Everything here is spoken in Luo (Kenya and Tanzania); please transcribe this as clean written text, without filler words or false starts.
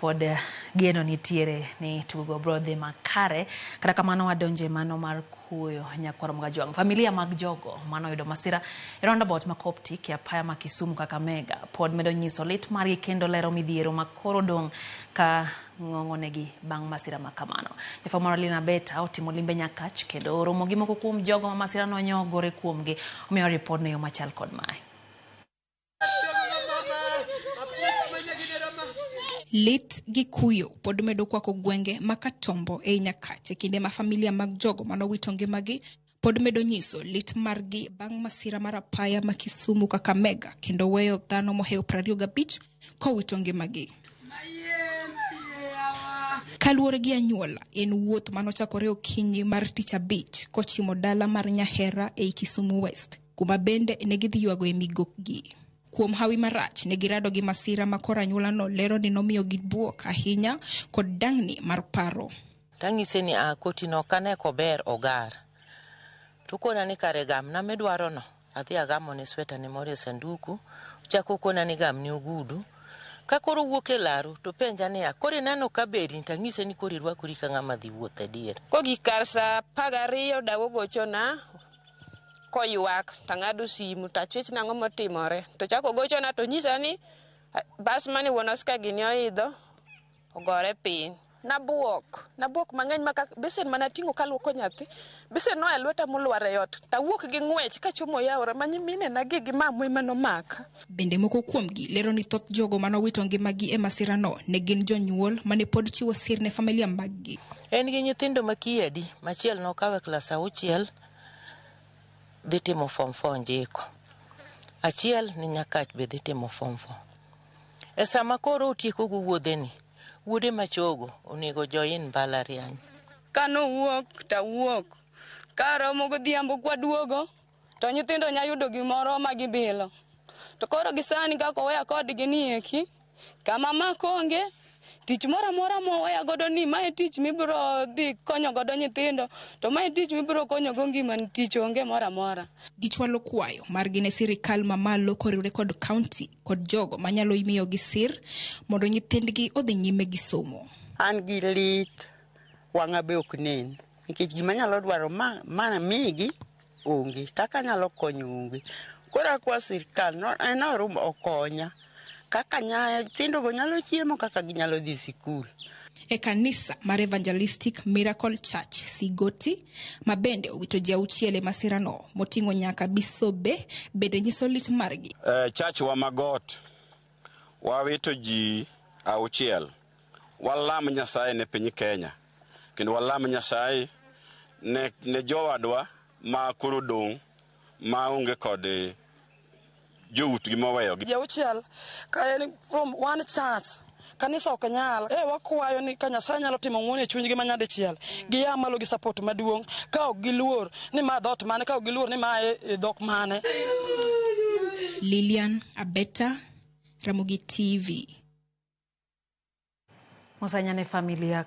Pod geno nitiere ni tugo biro dhi makare. Kata kamano wadonje mano mar kuyo nyakwar Mogajwang'. Familia mag jogo manoyudo masira e roundabout ma Coptic e apaya ma Kisumu Kakamega pod medo nyiso lit margi kendo lero midhiero ma koro dong' ka ng'ong'onegi bang' masira ma kamano. Jafwambo Lina Beta otimo limbe Nyakach kendo oromo gi moko kuom jogo ma masira no nyogore kuomgi. Omiyo ripod ne yo machal kod mae. Lit gi kuyo pod medo kwako gwenge ma Katombo ei Nyakach e kinde ma familia mag jogo manowito ngimagi pod medo nyiso lit margi bang' masira mar apaya ma Kisumu Kakamega kendo weyo dhano mohewo 25 kowito ngimagi. Kaluwore gi anyuola, en wuoth manochakore okinyi mar tich abich kochimo dala mar Nyahera ei Kisumu West, kuma bende ne gidhi ywago e migokgi. Kuom hawi marach, ne girado gi masira ma koro anyuolano lero ni nomiyogi buok ahinya kod dang'ni mar paro. Tang'ise ni a kotino ok ane kober ogar. To okona ni kare gamna midwarono. Adhi agamone sweta ne moro e sanduku. Ochako okona ni gamni ogudu. Ka koro owuok e laru to openja niya, koro ineno ka berni? To ang'ise ni koro irwakori ka ng'ama dhi wuoth adier. Kogik kar saa 12 dawa ogochona koywak tang'ado simu tachich nang'o motimore. To chako ogochona to onyisa ni bas mane wuon Oscar gini oidho ogore piny. Nabuok mang'eny ma besen mana ting'o kaluoko nyathi. Besen noa e lweta molwar e ot. Tawuok gi ng'wech kachomo yaora ma nyiminena gi gi mamwa ema nomaka. Bende moko kuomgi lero ni thoth jogo manowito ngimagi e masirano ne gin jonyuol mane pod chiwo sir ne familia maggi. En gi nyithindo ma kiye adi, machiel nokawo e klas 6 dhi timo form 4 Njiko. Achiel ni Nyakach be dhi timo form 4. E sama koro otieko go wuodheni, wuode machogo onego join mbalariany. Kanowuok tawuok, karomo godhiambo kwaduogo to nyithindo nya yudo gimoro ma gibilo. To koro gi sani kaka oweya kodgi ni eki, kama mako onge, tich moro amora moweya godo ni mae tich mibiro dhi konyo godo nyithindo, to mae tich mibiro konyo go ngimani, tich onge moro amora. Gichwalo kwayo margi ne sirikal mamalo koriwre kod kaunti kod jogo manyalo miyogi sir mondo nyithindgi odhi nyime gi somo. An gi lit, wang'a be ok nen, nikech gima anyalo dwaro ma migi onge, kaka anyalo konyo onge. Koro akwa sirikal no, en orum okonya. Kaka nyithindogo nyalo chiemo, kaka ginyalo dhi sikul. E kanisa mar Evangelistic Miracle Church Sigoti, ma bende owito ji 6 e masirano, moting'o nyaka bisobe, bende nyiso lit margi. Church wa Magot, wawito ji 6. Walam Nyasaye ne piny Kenya, kendo walam Nyasaye ne jowadwa ma koro dong' ma onge kod joutgi moweyogi. Ji 6 ka en from one church, kanisa ok nyal. Wakwayo ni ka Nyasaye nyalo timo ng'wono e chunygi ma nyadichiel, giya malo gi support maduong', ka ok giluor ni ma dhoot mane, ka ok giluor ni ma e dhok mane. Lilian Abeta, Ramogi TV. Mosanya ne familia.